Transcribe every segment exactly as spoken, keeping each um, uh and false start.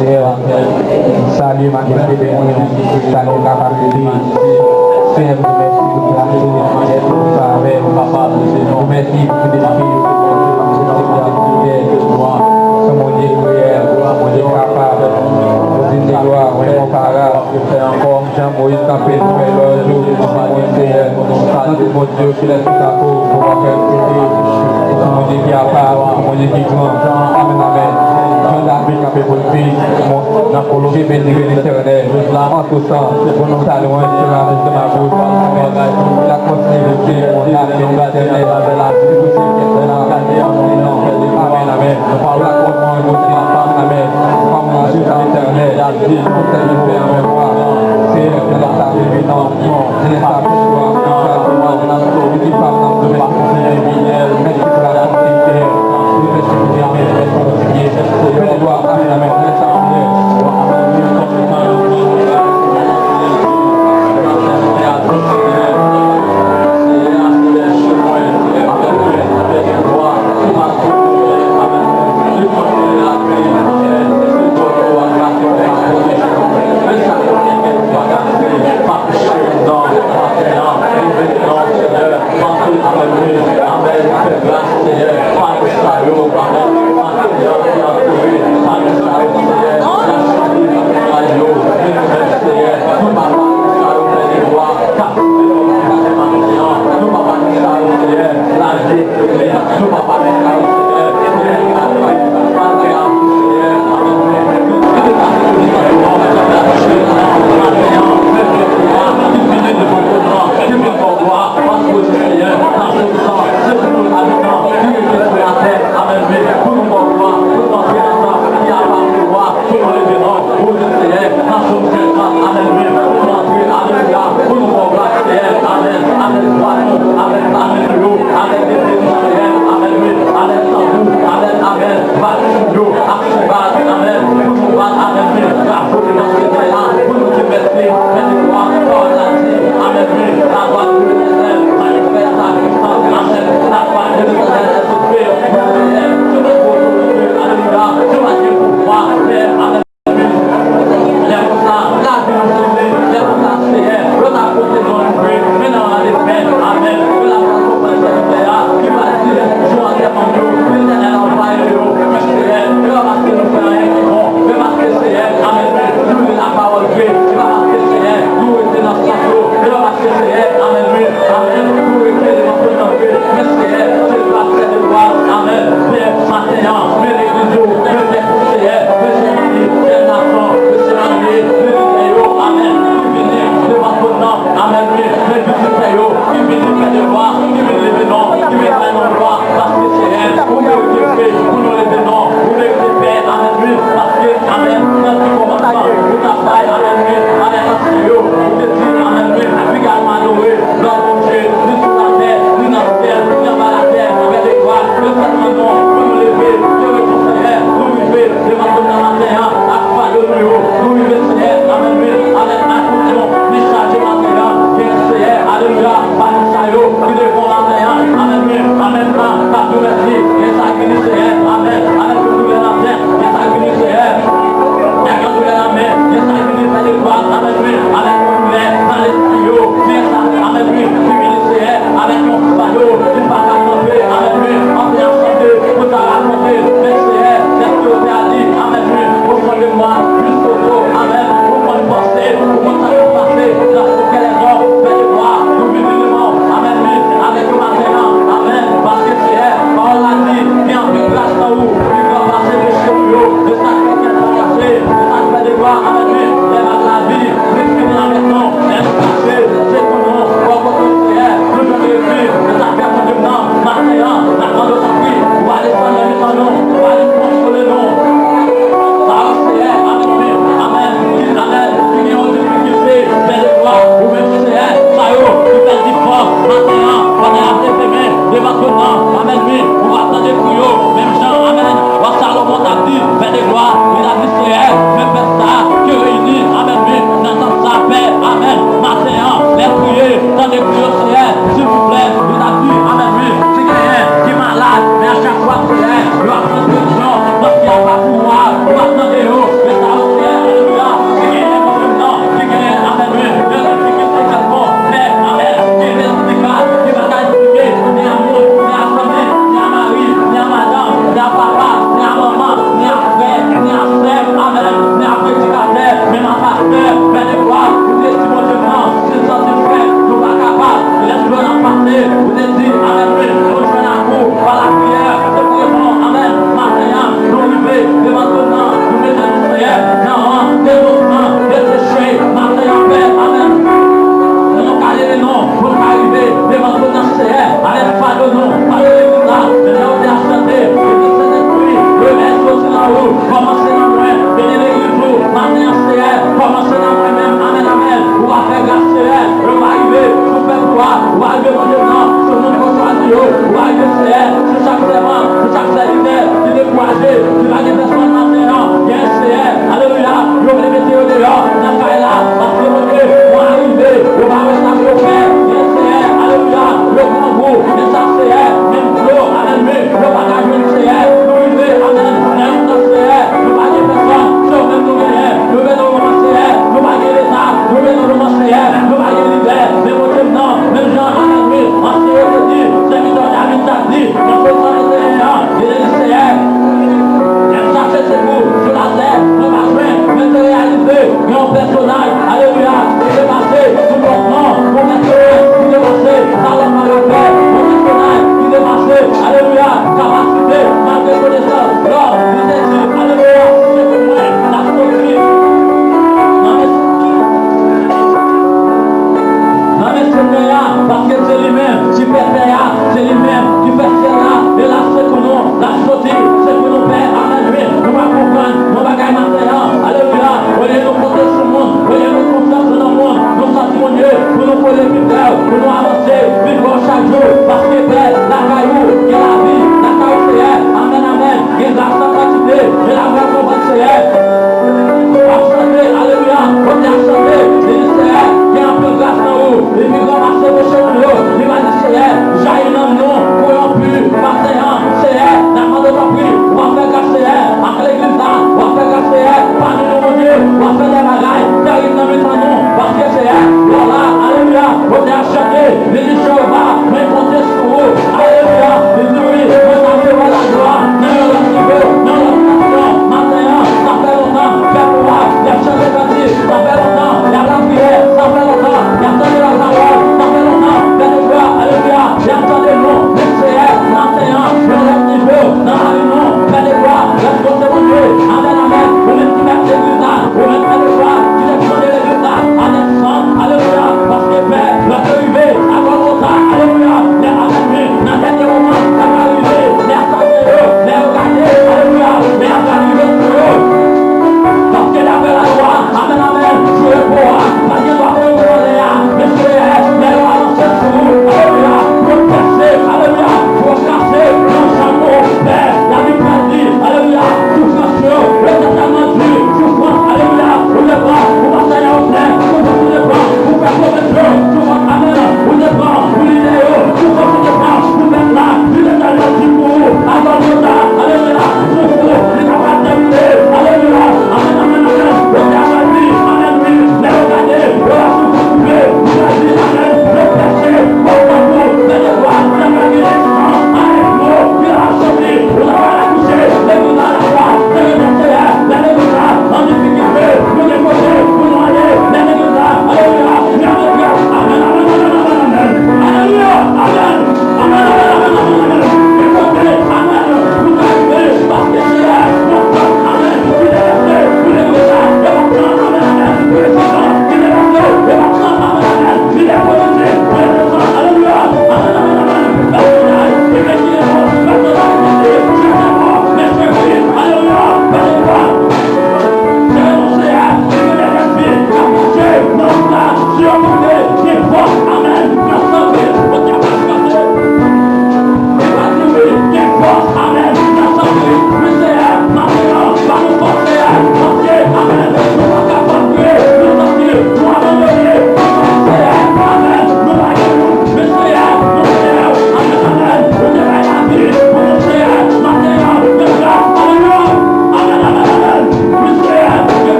Seyè, salye majeste de mwen, sa nou kapab di. Seyè, nou mèsi pou gras ou, Seyè, pou favè ou. Nou mèsi pou Sentespri, Sentespri, Sentespri, Sentespri, Bondye reyèl, Bondye kapab, Bondye de glwa, enkonparab. Jan Moyiz t ap fè lòt jou, Bondye, nan tout Bondye ki lè tout akou, pou w fè piti, Bondye ki apa, Bondye ki gran. Amèn, amèn. Jan David t ap fè piti, Bondye beni Letènèl. An tou tan, pou nou ta lwanj sera de ma bouche. Amèn. La kontinye de Bondye, amèn, Letènèl. Amèn, amèn. Amèn, amèn. Amèn. Amèn. Amèn. Amèn. Seyè, ke la ta rive nan yon, nan sa ki swa, nan sa ki swa, nan sa ki swa, nan sa ki swa, mèsi pou la kontinite, mèsi pou la kontinite, mèsi pou la kontinite, mèsi pou la kontinite, mèsi pou la kontinite, mèsi pou la kontinite.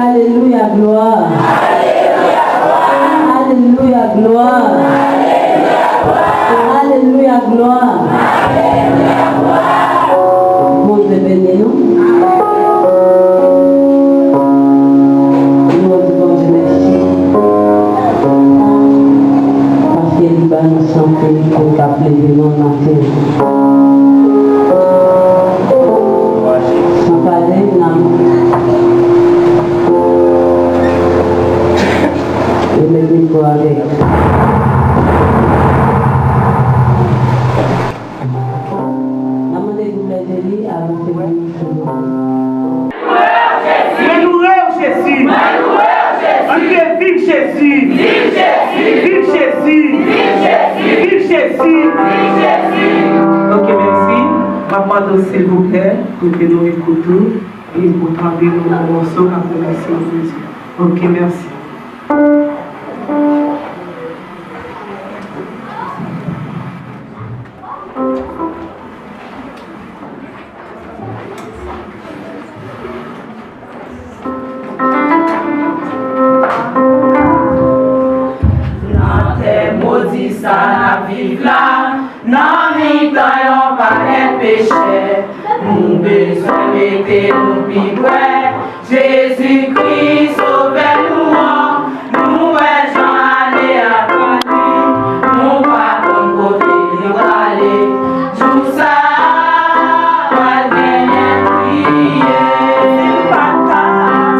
Alelouya, glwa. Alelouya, glwa. Alelouya, glwa. Bondye beni nou. Nou di Bondye mèsi. Paske li ba nou sante pou n kab leve nan maten. San pale, n ap remèt mikwo avèk. N ap mande pou Bèzeli avanse pou nou, silvouplè. Mwen loure w, Jezi. Ann viv Jezi. Viv Jezi. Viv Jezi. Viv Jezi. Ok, mèsi. M ap mande w, silvouplè, pou w te loure kout ou e pou w tande nou yon mòso k ap remèsye Bondye. Ok, mèsi. Nan tè modi sa n ap viv la, nan mitan yon pakèt pechè, nou bezwen mete nou pi prè Jezikri, Sovè nou an. Nou wè jan ane a pran li, nou pa konn kote li prale. Jou sa a pral genyen kriye. Si m pa ta,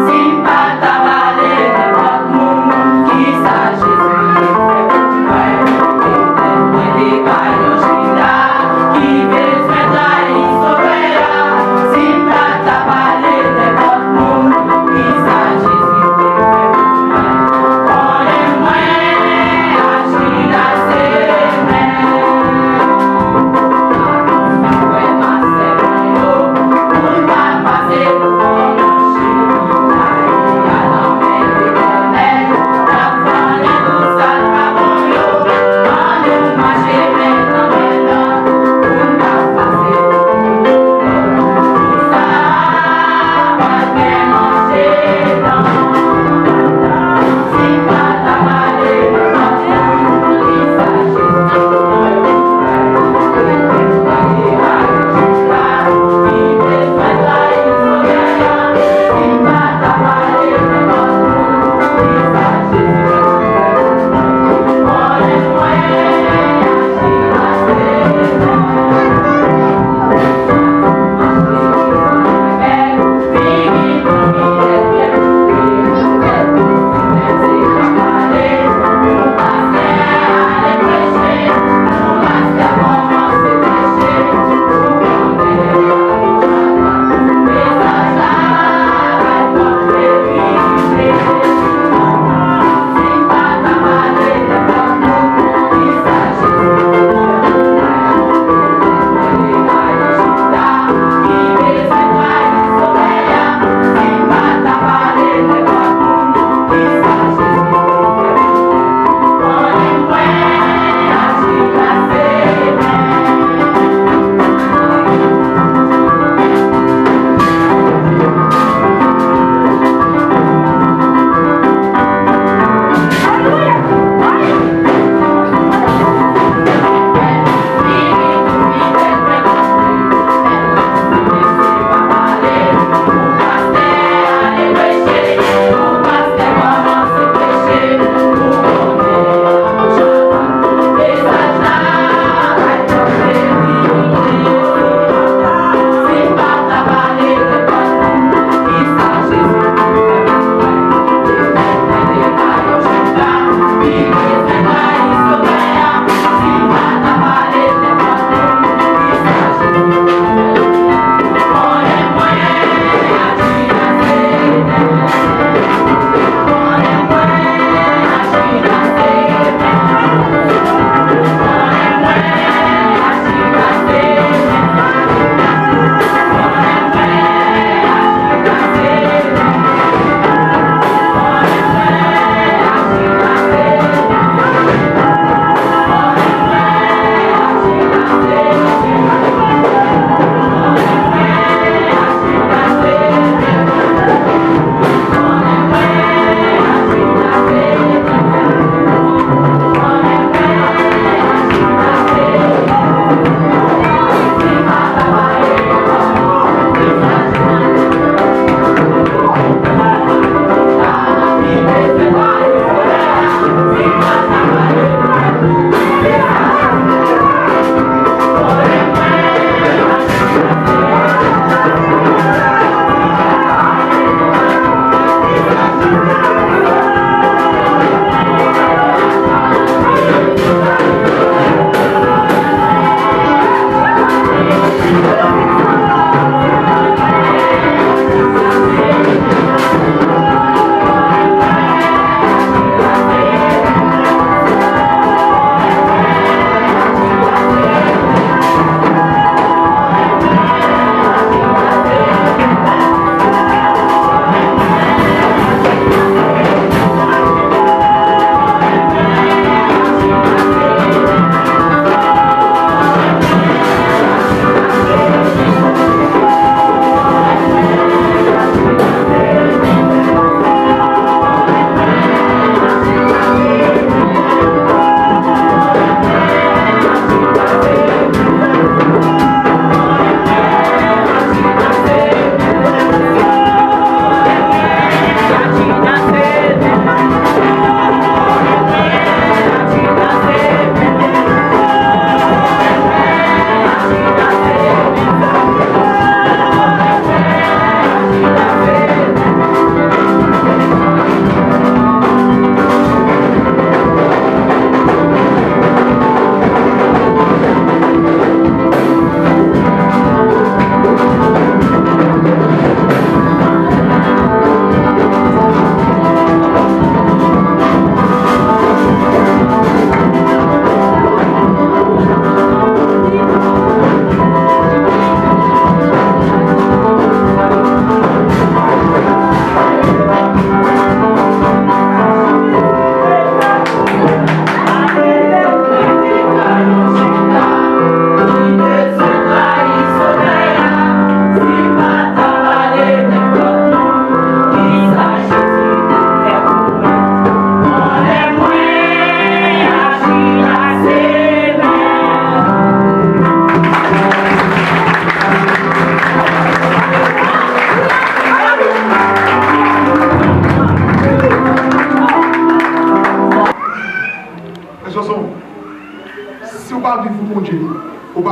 si m pa ta pale nenpòt moun, kisa Jezi te fè pou mwen? Petèt mwen te ka yon Jida ki bezwen trayi Sovè a. Si m pa ta pale nenpòt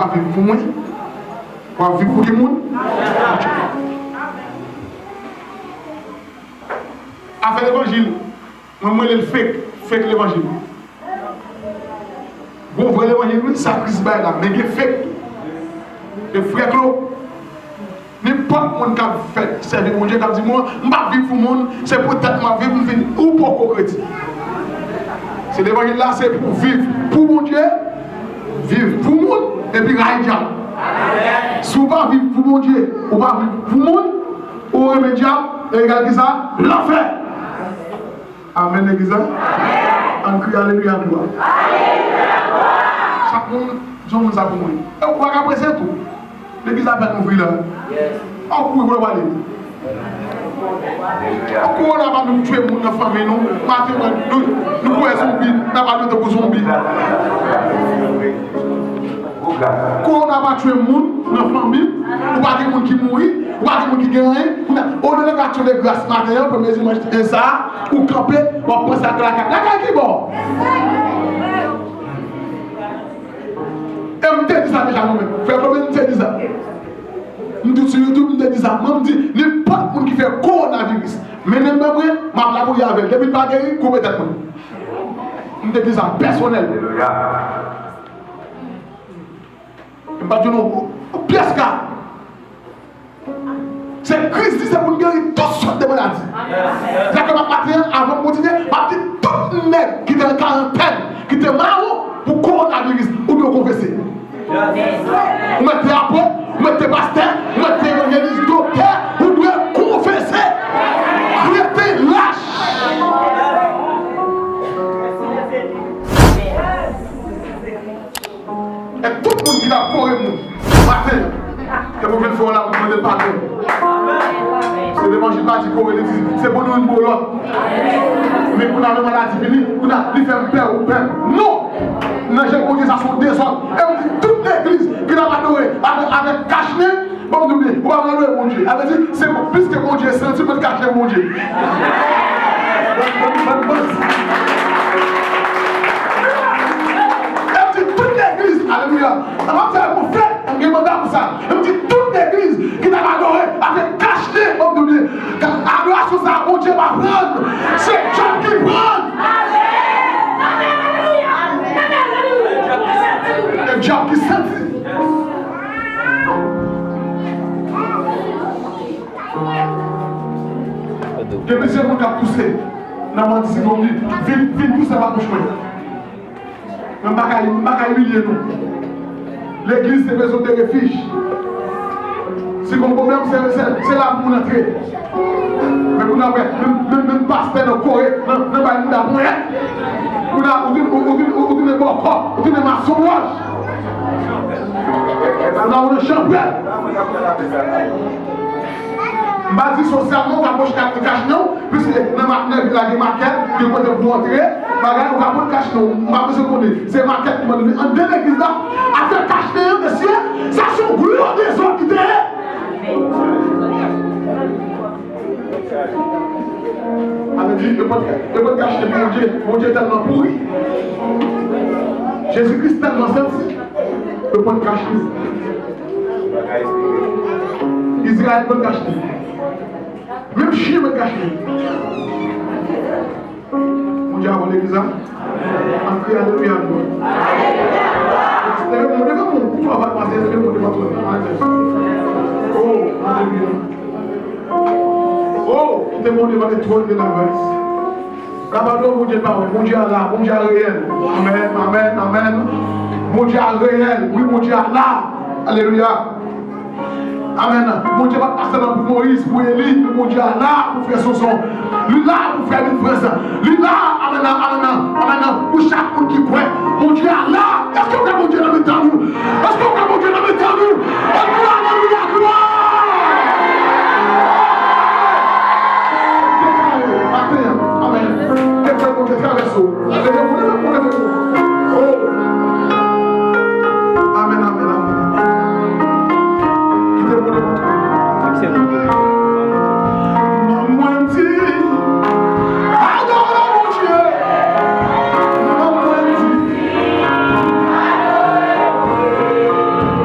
Ap viv pou mwen? W ap viv pou ki moun? Afè levanjil, mwen, mwen rele l fake, fake levanjil. Gon vrè levanjil, wi, sa Kris bay la, men gen fake tou. E frè Klo, nenpòt moun k ap fè sèvi Bondye, k ap di, "Mwen, m p ap viv pou moun, se pou tèt mwen ap viv, m vin," ou poko kredi. Se levanjil la, se pou viv pou Bondye, viv pou moun, epi rayi dyab. Si w pa viv pou Bondye, ou pa viv pou moun, ou renmen dyab, e egal ki sa? Lanfè. Amèn, legliz la. Ann kriye alelouya, glwa. Chak moun, di yon moun sa pou mwen. E ou pa ka prese tou. Legliz la fèk ouvri la. An kouri pou l pale. Kowona pa nou tchwe moun nan fanmi nou. Maten, nou, nou kwè zonbi, n ap adote pou zonbi. Kowona pa tchwe moun nan fanmi, ou pa gen moun ki mouri, ou pa gen moun ki gen anyen. Kounye a, olye nan aksyon de gras maten an, premye dimanch e sa, ou kanpe, w ap panse ak lakay. Lakay ki bò? E m te di sa deja mwen menm. Frè Claude, m te di sa. M di sou YouTube, m te di sa. Mwen, m di, nenpòt moun ki fè kowonaviris, mennen m nan mwen, m ap lapouri avè l. Depi l pa geri, koupe tèt mwen. M te di sa pèsonèl. M pa t jwenn yon pyès ka. Se Kris di se pou n geri tout sòt de maladi. Sa ke m ap maten an, avan m kontinye, m ap di tout nèg ki te an karantèn, ki te mawon pou kowonaviris, ou dwe konfese. Ou mèt te apot, ou mèt te pastè, ou mèt te evanjelis, doktè, ou dwe konfese. Rete lach. E tout moun ki t ap kore moun maten an, ke pou vin fè w la, pou mande l padon. Se levanjil pa di kore, li di, se pou nou youn pou lòt. Men kounye a, lè maladi vini, kounye a, li fè m pè, ou pè. Non! Nan je Bondye, sa se yon dezòd. E m di, tout legliz ki t ap adore avèk, avèk kachnen, Bon, m di w byen, ou pa pral wè Bondye. Sa vle di, se plis ke Bondye santi, mwen kache Bondye. Bann, bann, bann, bann. E m di tout legliz, alelouya. Sa va fè yon fèt, m gen manda pou sa. E m di tout legliz ki t ap adore avèk kache, bon, m di w byen, adorasyon sa a, Bondye pa pran l. Se dyab ki pran l. E dyab ki santi. Gen plizyè moun k ap pouse nan mandi sigonm li. Vin, vin pouse anba bouch mwen. Men m pa ka, m pa ka imilye nou. Legliz te bezwen de refij. Si gen yon pwoblèm, se, se, se la pou moun antre. Men kounye a, menm, menm, menm pastè nan kore, nan, nan bay moun la ponyèt. Kounye a, ou vin, ou, ou vin, ou, ou vin bòkò, ou vin masonwòj. Kounye a, ou nan chanpwèl. M pa di sosyalman, ou ka pwoche kach, kach non, piske nan ma-, nan vil la gen makèt, gen kote pou antre, bagay, ou ka pran kach non, m pa bezwen konnen. Se makèt ki mande, anndan legliz la, afè kach non, mesye, sa se yon gwo dezòd ki te ye. Sa vle di, yo pa t, yo pa t kache Bondye. Bondye tèlman pouri. Jezikri tèlman santi. Yo pa t kache. Izrayèl pa t kache. Menm chyen pa t kache. Bondye a bon legliz la. Ann kriye alelouya pou mwen. Leve men w, leve men w, pou twa va pase, leve men w devan twòn nan. Oh, alelouya. Oh, kite Bondye pale twòn de la gras. Gabado Bondye pa wè, Bondye a la, Bondye a reyèl. Amèn, amèn, amèn. Bondye a reyèl, wi, Bondye a la. Alelouya. Amèn. Bondye pa t la sèlman pou Moyiz, pou Eli, men Bondye a la pou frè Sonson. Li la pou frè Vin Frans. Li la, amèn, amèn, amèn, pou chak moun ki kwè. Bondye a la. Èske w kwè Bondye nan mitan nou? Èske w kwè Bondye nan mitan nou? Èske, alelouya, glwa! Deklare, maten an, amèn. Ke frè Bondye travèse w. Leve pou, leve pou, leve pou. Oh. Amèn, amèn, amèn. Kite Bondye kontre. Manman mwen di, adore Bondye. Manman mwen di, adore Bondye.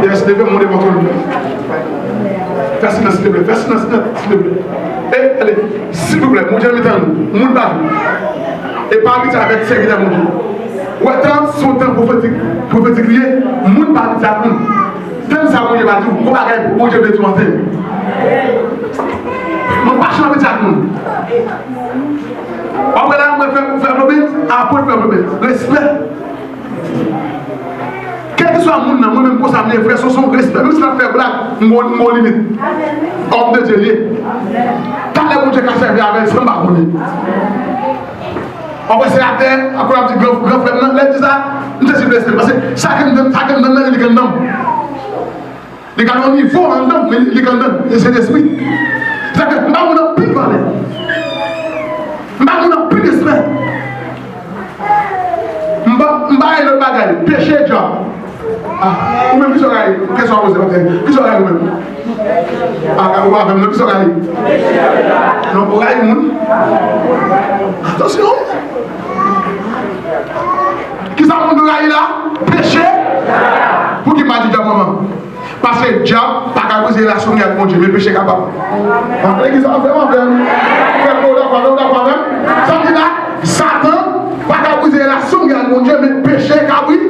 Yes, leve men w devan twòn nan. Fè silans, silvouplè. Fè silans nèt, silvouplè. E, ale, silvouplè, Bondye nan mitan nou. Moun pa vle. E pa abitye avèk sèvitè Bondye. Ou wè, tan se yon tan pwofetik, pwofetik li ye. Moun pa abitye ak moun. Tann sa Bondye va di w, gon bagay Bondye vle di w antre. Moun pa janm abitye ak moun. W ap wè la, mwen fè, fè pwoblèm, apot fè pwoblèm. Respè. Kèlkeswa moun nan, mwen menm konsa m ye, frè Sonson, respè. Menm si l ap fè blag, m gon, m gon limit. Òm de Dye l ye. Talè Bondye ka sèvi avè l san m pa konnen. W ap wè senatè, akoz l ap di gran, gran frè m nan, lè l di sa, m santi blese. Paske sa ke m, sa ke m nan, li k anndan m. Li ka nan yon nivo anndan m, men li k anndan m. E se lespri. Sa ke m ba moun anpil valè. M ba moun anpil respè. M ba, m ba yon lòt bagay. Peche, dyab. Ah, ou menm ki sa w rayi? Kesyon a poze, ok. Ki sa w rayi ou menm? Ah, ou avè m, non, ki sa w rayi? Non, ou rayi moun. Atansyon. Ki sa moun nou rayi la? Peche. Pouki m pa di dyab manman? Paske dyab pa ka brize relasyon m gen ak Bondye, men peche kapab. Anpil legliz ap fè m, ap fè m. Frè m, ou dakò avè m, ou dakò avè m? Sa m di la, Satan pa ka brize relasyon m gen ak Bondye, men peche ka brize.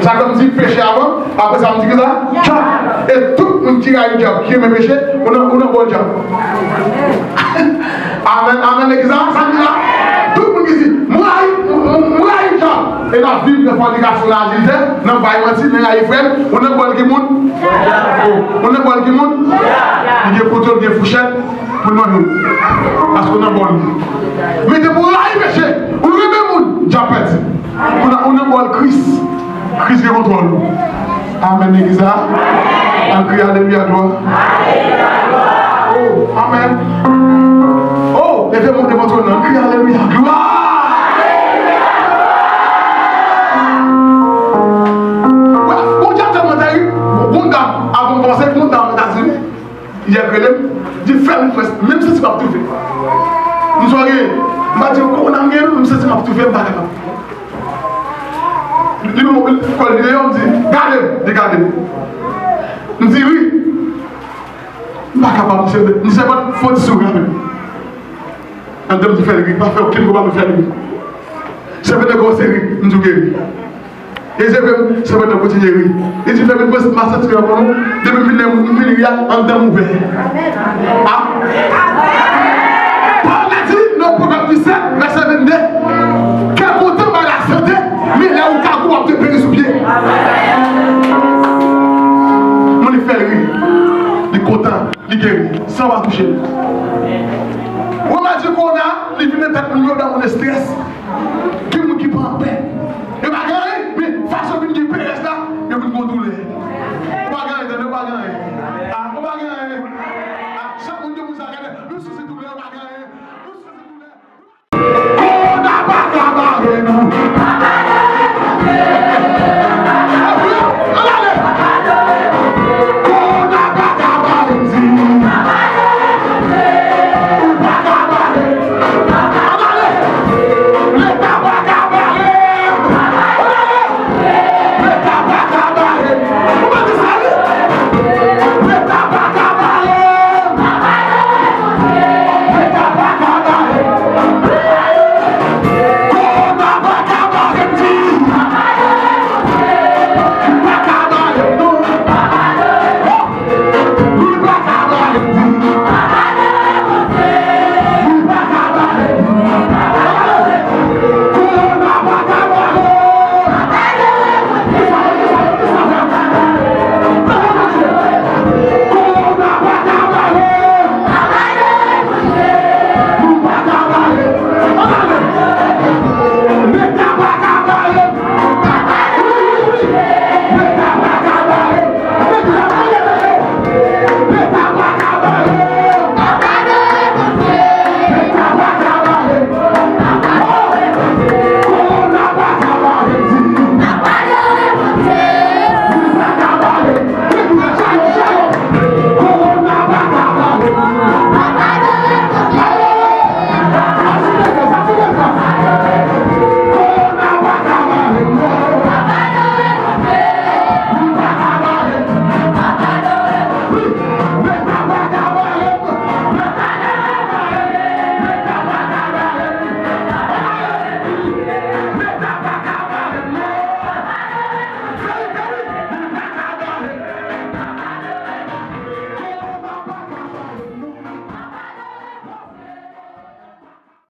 Sa ke m di peche avan, apre sa m di ki sa? Dyab. E tout moun ki rayi dyab, ki renmen peche, ou nan, ou nan bòl dyab. Amèn, amèn, legliz la, sa m di la. Tout moun ki di, mwen rayi, mwen, mwen rayi dyab. E n ap viv nan fònikasyon, nan adiltè, nan bay manti, nan rayi frè l, ou nan bòl ki moun? Ou nan bòl ki moun? Li gen kouto, li gen fouchèt pou l manje w. Paske ou nan bòl li. Men depi w rayi peche, ou renmen moun, dyab pèdi. Ou nan, ou nan bòl Kris. Kris gen kontwòl ou. Amèn, legliz la. Ann kriye alelouya, glwa. Oh, amèn. Oh, leve men w devan twòn nan. Ann kriye alelouya, glwa. Wè, Bondye tèlman tèrib. Bon, bon, dam, avan m kòmanse, bon, dam Etazini. Yè k rele m, di, "Frè m, frè, menm santi m ap toufe." M di, "Sa w gen?" M pa di, "Kowona m gen, m santi m ap toufe, m pa kapab." Li, li, li, kò l vire deyò, m di, "Gade m." Li gade m. M di, "Ri." M pa kapab, misye, misye pa t fò di sou gade m. Anndan m di, "Fè l ri, pa fè okenn konba pou fè l ri." Sèvitè kòmanse ri, m di, "W geri." E se vre, m, sèvitè kontinye ri. Li di, "Fè m pran, m pa santi ankò non. Depi m fin lè, m fin ri a, anndan m ouvè." Ah. Pawòl la di, nan Pwovèb disèt, vèsè vennde, "Kè kontan bay lasante, men lè ou kagou, w ap deperi sou pye." Moun li fè l ri, li kontan, li geri, san w pa touche l. Ou pa di kowona, li vin nan tèt moun yo, nan moun estrès.